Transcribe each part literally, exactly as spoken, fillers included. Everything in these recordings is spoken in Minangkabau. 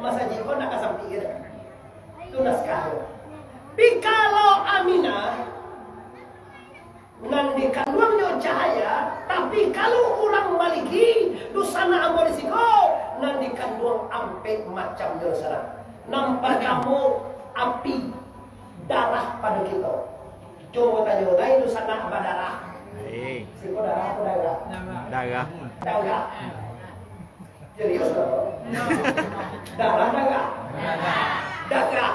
Saji ko nak ka sampai gitu. Itu naskah. Tapi kalau Aminah, nan dikanduangnyo cahaya, tapi kalau urang maligi, dunsanak ambo di siko, nan dikanduang ampek macamnyo dunsanak. Nan partamo, api, darah pado kito. Cubo tanyo, lai dunsanak badarah? Hei. Siko darah atau darah? Darah. Darah. Serius lo? Darah, darah. Darah.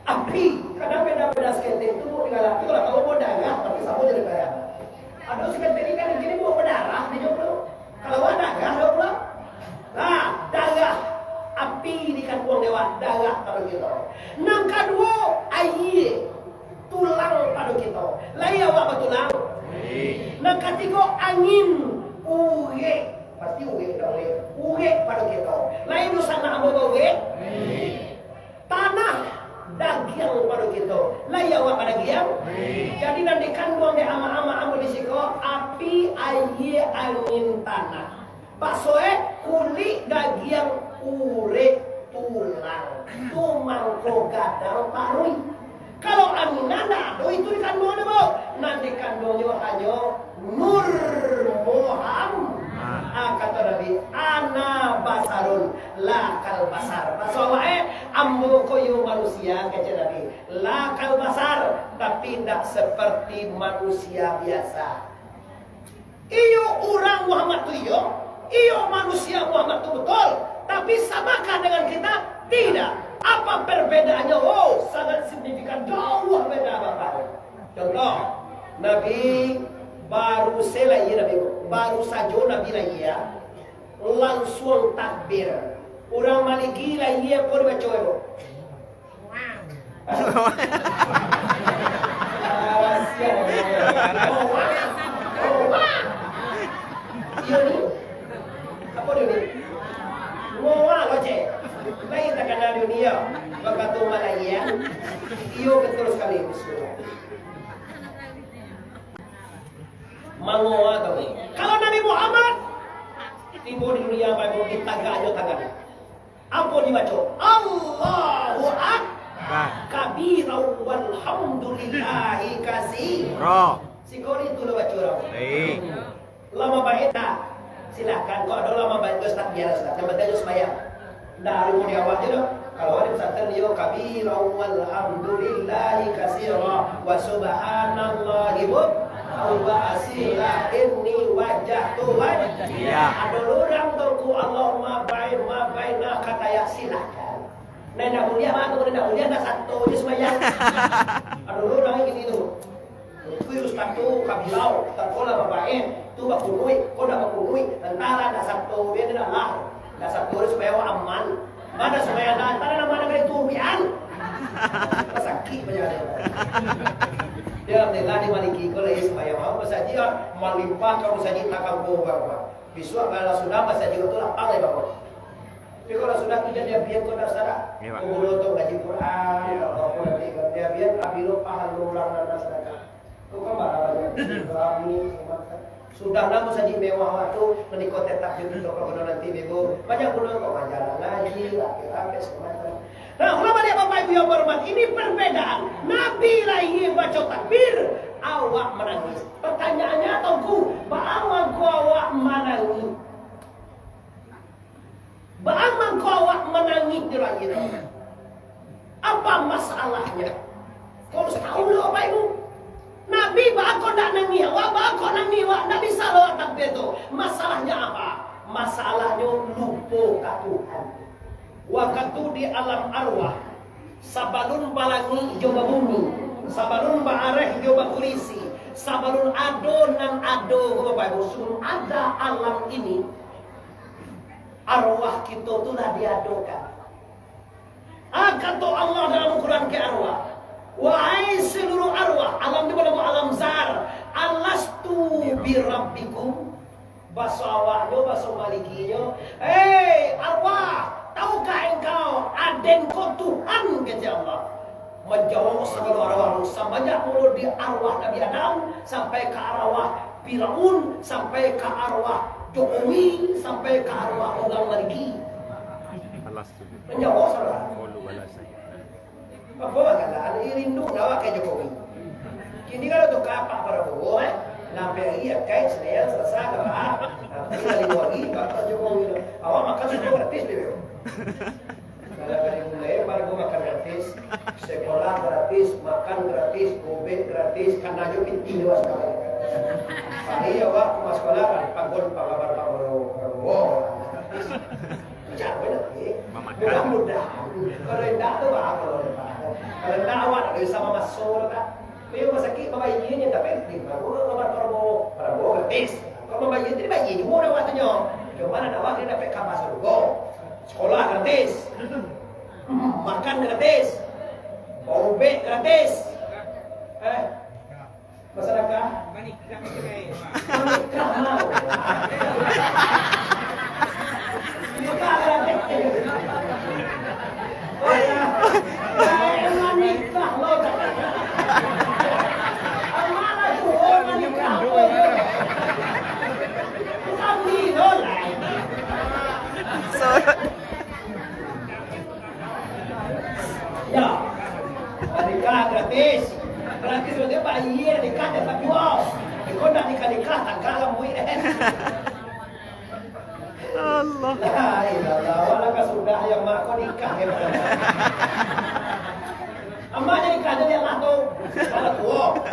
Api. Kadang beda-beda saketek tu, buek di galak tu, kalau tahu buek darah, tapi samo jadi darah. Ado saketek ni kan kini buek badarah, di jok tu. Kalau buek darah, ado pulo. Nah, darah. Api dikanduang di awak, darah kalau gitu. Nan kaduo, aia. Tulang pado kito. Lai awak batulang? Nan katigo, angin, urek. Pasti urek, dah urek. Urek pado kito. Lai dunsanak ambo baurek? Tanah, dagiang pado kito. Lai awak badagiang? Jadi, nan dikanduang dek amak-amak ambo di siko, api, aia, angin, tanah. Bakso, eh, kulik, dagiang, urek, tulang. Tu mangko gadang paruik. Kalau Aminah ndak ado itu dikanduang dek ambo. Nan dikanduangnyo hanyo Nur Muhammad. Ah, kato Nabi, "Ana basarun la kal basar." Bakso awak, eh, ambo ko iyo manusia, kecek Nabi. La kal basar, tapi ndak seperti manusia biasa. Iyo urang Muhammad tu iyo, iyo manusia Muhammad tu betul, tapi samakah dengan kita? Tidak. Apa perbedaannya? Oh, sangat signifikan, jauh beda, Bapak. Contoh, Nabi baru se lahia, Nabi, baru sajo Nabi lahia, lansuang takbir. Urang maligi lahia ko dibaco, Ibu? Iyo ni. Apo dia ni? Ngoa lo, cek. Lain takana dunia. Bakato Malaya. Iyo, betul sekali. Bismillah. Mangoa kami. Kalau Nabi Muhammad tibo di dunia, baru ditagaknyo tangan. Apo dibaco? Allahu Akbar. Bah. Kabira walhamdulillahi kasira. Bro. Sikali tu lah baco lah. Baik. Lama baik tak? Silakan. Kok ada lama baik tu, Ustaz, biar Ustaz. Yang penting sumbayang. Ndak harus di awak je doh. Kalau ada pesantren dia, kabira walhamdulillahi kasira wa subhanallahi bu-, wa asila inni wajah Tuhan. Iya. Ada orang tu ku Allah mabai, mabai nak kata ya silakan. Nah, ndak boleh apa tu, ndak boleh, ndak satu je sembahyang. Ada orang gini tu. Kui ustaz tu kabilau, takolah babaen, tu bakunuik, ko ndak bakunuik, antara ndak satu be dah lah, ndak satu be supaya awak aman. Mana supaya dah, antara nama negeri tu bian. Sakik banyak dia. Dia alhamdulillah di Maliki ko lai supaya mau masajid malimpah ka masajid takam ko bang. Bisuak kalau sudah masajid tu lapang lai bang. Tapi kalau sudah tu jadi apian ko dah sadar. Iya, Pak. Kumpul untuk ngaji Quran, iya, atau apa nanti dia apian, apabila paham ulang dan sadar. Sudah lah musajik mewah waktu, menikah tetap di Bintang Kota nanti, Ibu. Banyak pula kok majalah ngaji, laki-laki, semacam. Nah, ulama dia, Bapak Ibu yang hormat, ini perbedaan. Nabi lahir baca takbir, awak menangis. Pertanyaannya, Tuanku, baa mangko awak menangis? Baa mangko awak manangih di langik? Apa masalahnya? Kau harus tahu lo, Bapak Ibu. Nabi baa kok ndak nangih awak, baa kok nangih awak, ndak bisa lo awak takbir tu. Masalahnya apa? Masalahnya lupo ka Tuhan. Wakatu di alam arwah, sabalun balangik jo babumi, sabalun baareh jo bakulisi, sabalun ado nan ado, Bapak Ibu, sebelum ada alam ini, arwah kito tu lah diadokan. Ah, kato Allah dalam Quran ke arwah, "Wahai seluruh arwah, alam di mana alam zar, alastu birabbikum?" Baso awaknyo, baso maliginyo, "Hei arwah, tahukah engkau, aden ko Tuhan?" kecek Allah. Manjawab sagalo arwah tu, sabanyak mulo di arwah Nabi Adam, sampai ka arwah Firaun, sampai ka arwah Jokowi, sampai ka arwah urang marigi. Manjawab salah. Apo masalah? Ih, rindu awak ka Jokowi. Kini kalau tu ka Pak Prabowo, eh, nampek lagi ya, kai Senayan, Selasa, ka Pak. Nah, tapi dari lagi Pak Jokowi tu. Awak makan sudah gratis deh. Kalau dari mulai, baru makan gratis, sekolah gratis, makan gratis, gobek gratis, kan ajo pitih awak sakarang. Pai awak ka sekolah, kan, pagon, pagabar, Pak Prabowo, Prabowo. Caro nanti. Mamakan. Mudah-mudahan. Kalau indak tu, bah, kalau indak. Kalau indak, awak ndak bisa mamaso tu, kan. Pai rumah sakik, babayia nyo, tapi di Prabowo, Prabowo, Prabowo gratis. Kalau babayia, jadi bayia juo dah awak tu nyo. Cuma nak awak, dia dapek kaba sarugo. Sekolah gratis. Makan gratis. Baubek gratis. Eh, Masadakah? Manikah, manikah. Manikah, mau. Nikah, manikah. Oh, ya. Manikah, lo. Amanah tuh, oh, manikah, oh, ya. Kami, lo, lah. Yo, nikah gratis. Gratis tu bayia, nikah dapat juo. Iko ndak nikah-nikah, tangkak lambuik deh. Allah. La ilaha illallah, awak lah ka sudah yo, mak, ko nikah yo. Amak jadi kada dia lah tu. Kalau tuo.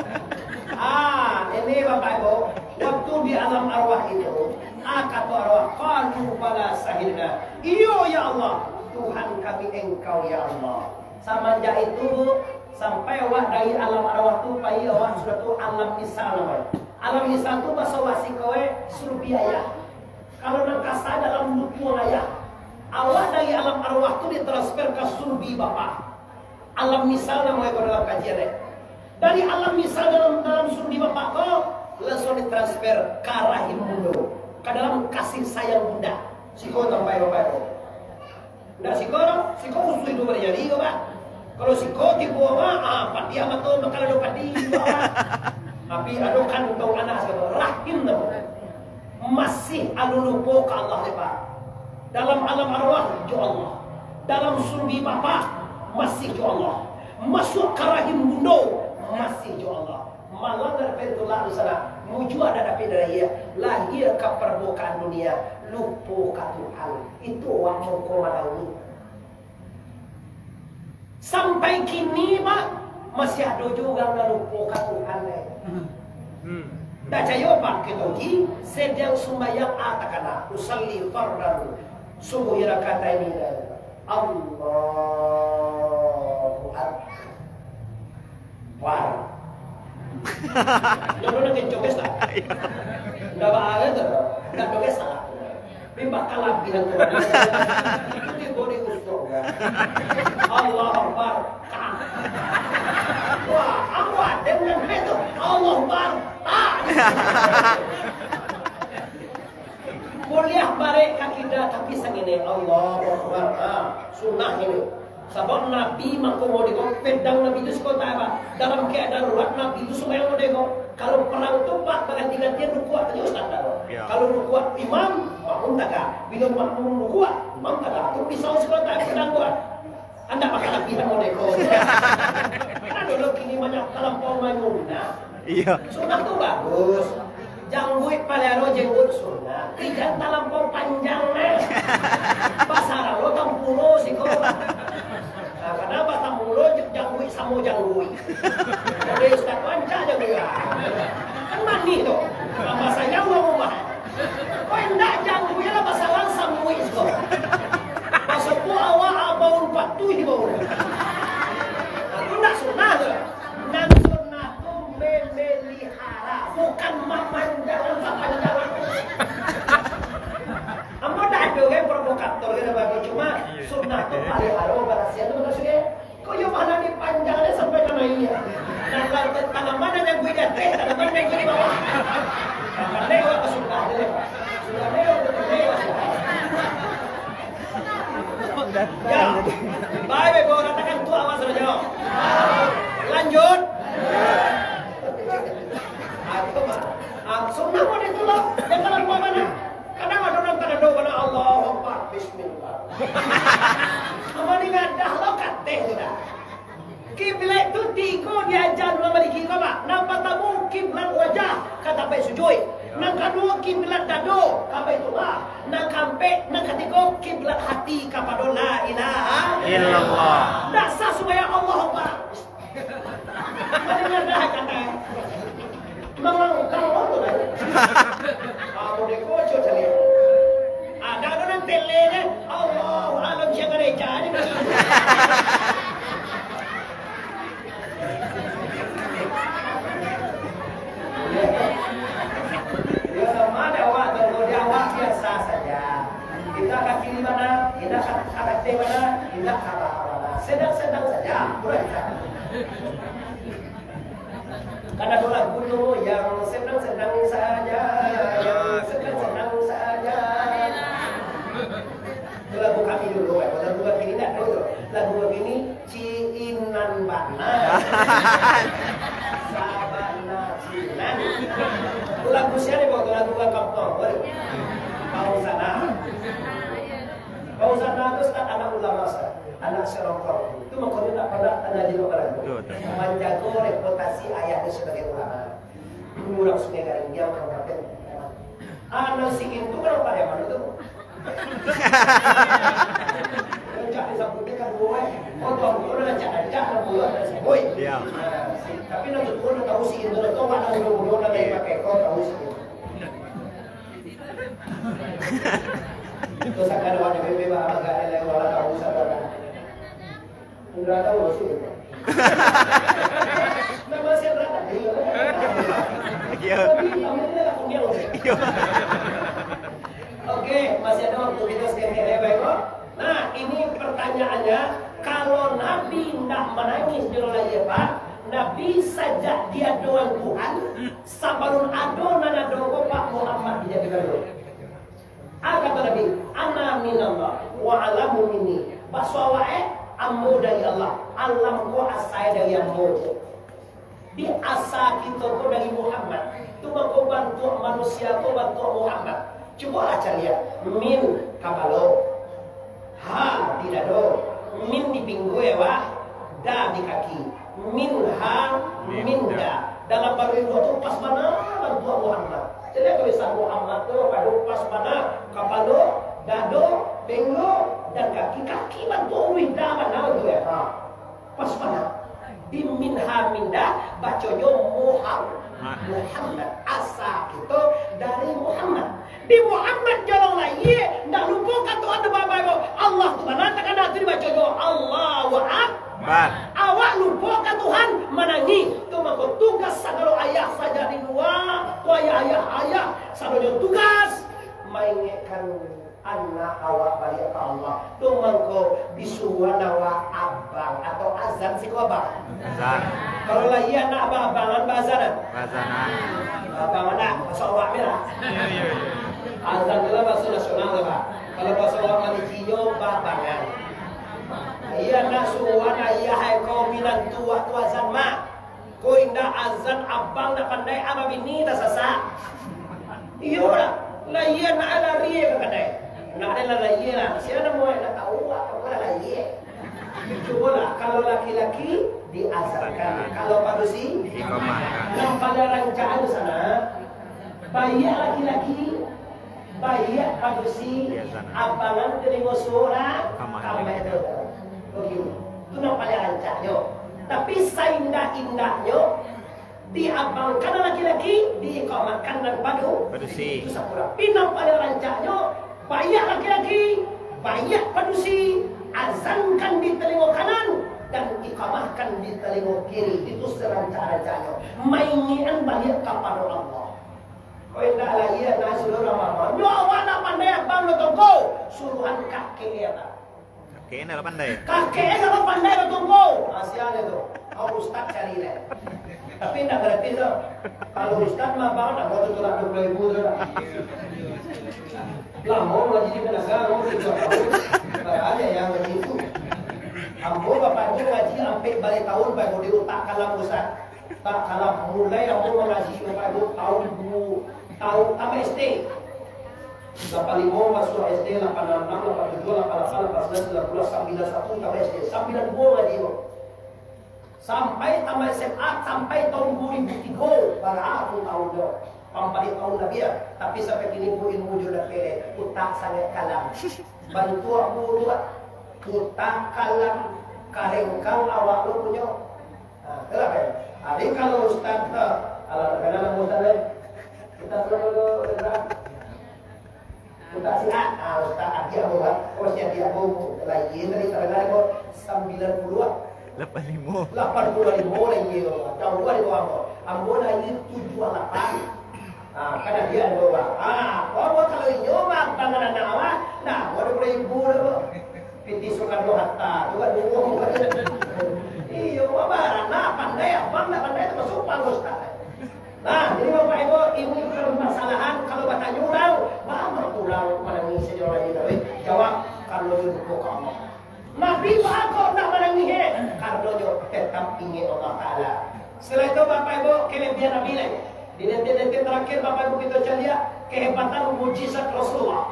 Ah, ini Bapak Ibu, waktu di alam arwah itu, ah, kato arwah, qalu bala syahidna. Iyo, ya Allah, Tuhan kami Engkau, ya Allah. Samanjak itu, Bu, sampai awak dari alam arwah tu, pai awak sudah tu alam misal namonyo. Alam misal tu baso basi ko, eh, sulbi ayah. Kalau nan kasa dalam lubuang ayah. Awak dari alam arwah tu ditransfer ka sulbi bapak. Alam misal namonyo ko dalam kajian, eh. Dari alam misal dalam, dalam sulbi bapak ko, langsuang ditransfer ka rahim bundo, ka dalam kasih sayang bunda. Siko sampai bapak ko. Ndak siko doh, siko khusus itu barajadi ko, Pak. Kalau siko tibo, Pak, ah, padiah mato, bakal ado padi, Pak. Tapi ado kantong anak siko, rahim tu. Masih alun lupo ka Allah, Pak. Dalam alam arwah, jo Allah. Dalam sulbi bapak, masih jo Allah. Masuak ka rahim bundo, masih jo Allah. Malah dari Baitullah tu sanak, mujua dak dapek dari dia. Lahia ka parmukaan dunia, lupo ka Tuhan. Itu awak mangko malauni. Sampai kini, Pak, masih ado juo urang nan lupo ka Tuhan, eh. Hmm. Dak cayo, Pak, kito uji, sadiang sumbayang, ah, takana, usalli fardan, subuh rakaat ini, Allahu Akbar. Wah. Jodoh nan kencok, guys, lah. Ndak bahaya tu. Ndak dosa salah. Tapi bakal labihan tu. Itu tibo di usok, kan. Allahu Akbar. Tak. Wah, awak dengan itu. Allahu Akbar. Tak. Buliah barek ka kida, tapi sangini, Allahu Akbar. Ha, sunnah ini. Sabab Nabi mangko modeko, pedang Nabi tu siko tak apa. Dalam keadaan darurat, Nabi tu sumbayang modeko. Kalau perang tu, Pak, baganti-gantian rukuak tu, Ustaz, tahu. Ya. Kalau rukuak imam, makmum tagak. Bila makmum rukuak, imam tagak. Tu pisau siko tak, pedang kuat. Anda makan lapihan modeko. Kan dulu kini banyak talampau manyuna. Iya. Sunnah tu bagus. Jangguik paliharo jenggot sunnah. Tidak talampau panjang nah. Basarang lo tampulo siko. Nah, karena batampulo jangguik samo jangguik. Jadi Ustaz tu ancak jangguik lah. Kan manih tu. Tambah sayang urang rumah. Kok indak jangguik lah, basalang samuik siko. Maksud tu awak abaun patuih baun. Nah, tu ndak sunnah tu. Nan sunnah tu memelihara, bukan mamanjang-panjang. Ambo ndak ado kan provokator kan, Bang. Cuma sunnah tu paliharo, barasiahan tu maksudnyo. Kok iyo malah dipanjang deh sampai ka naik. Nah, kalau tanaman nan nyangguik di ateh, tanaman nyangguik di bawah. Pandai awak ka sunnah deh. Sunnah deh, awak pandai awak sunnah. Ya. Baik, baik, bawa ratakan tu awak sajo. Lanjut. Aku mah. Ah, sunnah pun itu lah. Jangan lupa mana. Kadang ada orang tak Aduh, bana Allahu Akbar, bismillah. Amun ingat dah lo kateh tu dah. Kiblat tu tigo diaja dulu Maliki ko, Pak. Nan partamo kiblat wajah ka tampek sujuik. Nan kaduo kiblat dado ka Baitullah. Nan kaampek, nan katigo kiblat hati kapado la ilaha illallah. Dak sah sumbayang Allahu Akbar. Manangah dah katai. Mangangkang moto tadi. Ah, model koco cari. Ada tu nan tele deh. Allahu alam sia gereja ni. Ya, sama ada awak, kalau di awak biasa saja. Indak ka kiri bana, indak ka, ka ateh bana, indak ka bawah bana. Sedang-sedang saja, kurang. Kan ado lagu tu, yang senang-senang saja, yang senang-senang saja. Tu lagu kami dulu, kan. Lagu kami ni indak tahu tu. Lagu kami ni cinan bana. Sabana cinan. Tu lagu sia ni, Bang? Tu lagu urang kampuang, Bang. Bang Sana. Bang Sana tu Ustaz anak ulama, Ustaz. Anak serongkong. Itu makanya tak pernah tanya di luar. Betul, betul. Menjaga reputasi ayahnya sebagai ulama. Dulu urang Sungai Garinggiang, Kabupaten Pariaman. Anak si Intu kan Pariaman itu. Rancak disabuikan dua, eh. Oh, tuan guru rancak-rancak, dan puluh ada sebui. Iya. Nah, si-, tapi nak tuan tahu si Intu tu, awak nak mudo-mudo, nak pakai kau tahu si Intu. Itu sakali awak jadi bebas, agak ada lewat lah, tahu saudara. Indak tahu sih. Nama saya berapa? Iya. Tapi kamu tidak punya. Iya. Oke, masih ada waktu kita sedikit ya, baik, kok. Nah, ini pertanyaannya, kalau Nabi ndak manangih di dalam lahir, Pak, Nabi sajak diadoan Tuhan, sabalun ado nan ado ko, Pak, Muhammad dijadikan dulu. Apa kata Nabi? "Ana minallah, wa alamu minni." Baso awak, eh, ambo dari Allah. Alam ko asai dari ambo. Di asa kito ko dari Muhammad. Tu mako bantuak manusia ko bantuak Muhammad. Cubolah caliak. Min kapalo. Ha di dado. Min di pinggua, wak. Da di kaki. Minha, minda. Dalam baruih tu pas bana bantuak Muhammad. Jadi tulisan Muhammad tu pado pas bana kapalo, dado, pinggua, dan kaki. Kaki bantuak uih da bana tu ya. Ha. Pas bana. Di minha minda, baconyo Muhammad. Muhammad. Asa kito dari Muhammad. Di Muhammad jolong lahia, ndak lupo ka Tuhan tu babai ko. Allah tu bana takana tu dibaconyo Allahu Akbar. Awak lupo ka Tuhan, manangih. Tu mako tugas sagalo ayah saja di lua, tu ayah-ayah, ayah, sadonyo tugas maingekkan anak awak baliak ka Allah. Tu mangko disuruahan awak abang atau azan siko abang. Azan. Kalau lahia anak abang, abangan, baazanan? Baazanan. Abang anak, maso awak ni lah. Iya, iya, iya. Azan tu lah bahaso nasional lah, Pak. Kalau bahaso awak Malikinyo, baabangan. Iya, nak suruahan ayah, hai kau minantu waktu azan, Mak. Ko indak azan abang ndak pandai, abang bini tasasak. Iyo lah, lahia nak lari ka kadai. Nak ado lah lahia lah. Sia namo ndak tahu apo lah lahia. Cubolah, kalau laki-laki diazankan, kalau padusi diikamahkan. Nan paling rancak tu sana, baiak laki-laki, baiak padusi, abangan telingo surang, kamah itu. Begitu. Itu nan paling rancaknyo. Tapi saindak-indaknyo, diabangkan laki-laki, diikamahkan nan padu-, padusi. Itu sapura. Tapi nan paling rancaknyo, baiak laki-laki, baiak padusi, azankan di telingo kanan, dan ikamahkan di telingo kiri. Itu serancak-rancaknyo. Maingikan baliak kapado Allah. Kok indak lahia, nah, sudah urang mama. Nyo awak nak pandai abang lo tongko. Suruhan kakek ya, Pak. Kakek indak lah pandai. Kakek indak lah pandai lo tongko. Kasian itu. Kau ustaz cari deh. Tapi indak berarti tu. Kalau ustaz mah abang nak buat tu lah dua puluh ribu tu lah. Lamo ngaji di Penaga, lamo tujuh tahun. Bahaya yang ngaji itu. Ambo bapak tu ngaji ampek baleh tahun, baru di utak kalam ustaz. Tak kalah mulai ambo mangaji bapak ibu tahun du-, tahun tamat S D. Lapan limo masuak S D, lapan anam, lapan tujuah, lapan lapan, lapan sambilan, sambilan satu tamat S D, sambilan duo ngaji ko. Sampai tamat S M A, sampai tahun duo ribu tigo, bara tu tahun tu. Ampek puluah tahun labiah, tapi sampai kini pun ilmu jo dak kere, utak sangat kalam. Bantuak buruak, utak kalam, karengkang awak lo punyo. Ha, itulah kan. Jadi kalau ustaz tu, alah, kenal nama ustaz lain? Kita perlu dulu, ustaz. Ustaz Sihat, ah, ustaz adik ambo, ah. Oh, si adik ambo, lahia tadi, tadengar ko, sambilan puluah, ah. Lapan limo. Lapan puluah limo lahia ko. Jauah dari ambo. Ambo lahia tujuah lapan. Ah, kan adik ambo, ah. Ah, ambo kalau inyo mah, abang anak awak, nah, ambo ado baribu dah, ko. Pitih Soekarno Hatta tu kan duo. Iyo, abang, nah, pandai, abang nak pandai, termasuk abang ustaz. Nah, jadi Bapak Ibu, ini permasalahan kalau batanyo urang, baa mangko urang manangih sajo urang itu, eh? Jawab, karano nyo lupo ka Allah. Nabi baa kok ndak manangih, eh? Karano nyo tetap ingek Allah Taala. Setelah itu, Bapak Ibu, kelebihan Nabi lain. Di detik-detik terakhir, Bapak Ibu, kita caliak kehebatan mujizat Rasulullah.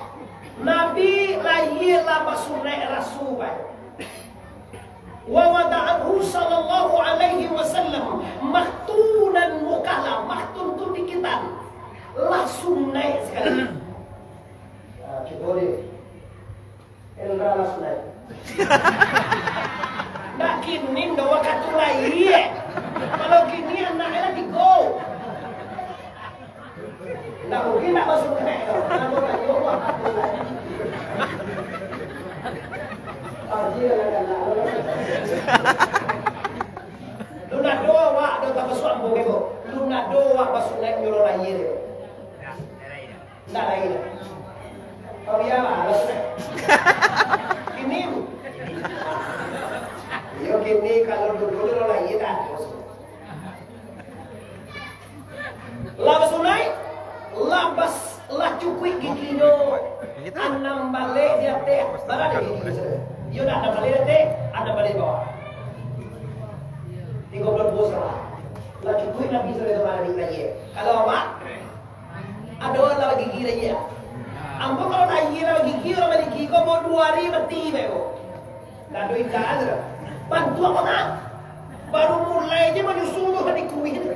Nabi lahia lah basunaik rasul, Bapak Ibu. Wa wada'ahu sallallahu alaihi wasallam makhtunan mukahhala, makhtun tu dikitan, lah sunaik sakali. Ah, cubo deh. Indra lah sunaik. Ndak kini dah wakatu lahia. Kalau kini anaknyo lah tigo. Ndak mungkin ndak masuk ke ndak. Namo tanyo, wah, Haji anak-anak. Lunado awak, dah tak masuk ambo ke, bo. Lunado awak masuk naik nyuruh lahia, bo. Ndak lahia. Kau iya, bah, masuk naik. Kini. Iyo, kini kalau dulu, dulu lahia dah. Lah basunaik, lah bas-, lah cukuik giginyo, anam baleh di ateh, bara gigi. Iyo dah, anam baleh di ateh, anam baleh di bawah. Tigo puluah duo salah. Lah cukuik Nabi salawat mah di lahia. Kalau awak, ado lah gigi lahia. Ambo kalau lahia lah gigi, urang maliki ko, mau duo hari mati, beko. Ndak ado indak ado. Bantuak ko nah. Baru mulai je manyusu tu tadi kuih tu.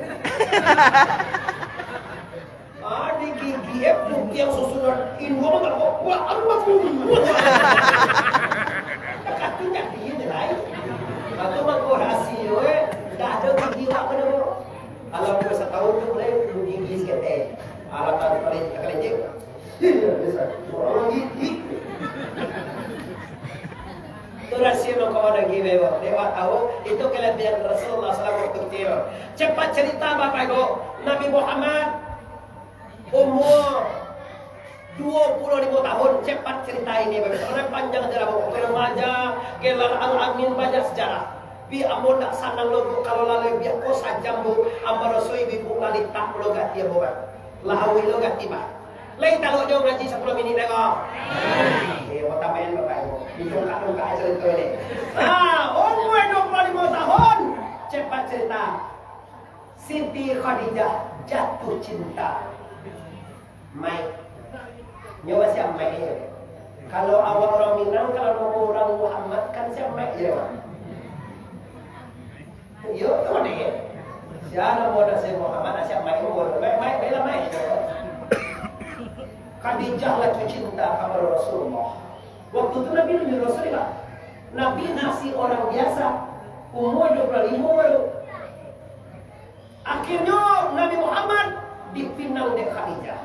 Ah, di gigi, eh, putiang susunan. Induak mah kalau kau, wah, aduh, aduh, aduh. Katunya dia je lain. Aku mah kau rahsia, eh. Ndak ado gigi awak kena, bro. Kalau kau satahun tu mulai gigi sikit, eh. Alah, tak boleh, tak boleh je. Iya, bisa. Orang gigi. Tu rasio lo kawan lagi, beko. Dek awak tahu, itu kelebihan Rasulullah sallallahu alaihi wasallam waktu kecil. Cepat cerita, Bapak Ibu. Nabi Muhammad umur dua puluh lima tahun, cepat cerita ini, Bapak Ibu. Karena panjang sejarah, Bapak Ibu. Remaja, gelar Al-Amin, banyak sejarah. Bi ambo ndak sanang lo, Bu, kalau lalai biak ko sajam, Bu. Ambo raso ibu-ibu nalitak pulo gati ambo, Pak. Lah awih lo gati, Pak. Lai talok jo ngaji sapuluah minik lai ko. Eh, mau tambahin, Bapak Ibu. Ditungkak-tungkak aja itu ini. Ah, umur dua puluh lima tahun. Cepat cerita. Siti Khadijah jatuh cinta. Maik. Nyo siap maik je. Kalau awak urang Minang, kalau namo urang Muhammad, kan siap maik je, Mak. Iyo, tu deh. Sia namo dah si Muhammad, dah siap maik, maik, maik, maik lah, maik. Khadijah lah tu cinta kepada Rasulullah. Waktu tu Nabi nunjuk Rasulullah. Nabi masih orang biasa, umur dua puluh lima baru. Akhirnyo Nabi Muhammad dipinang dek Khadijah.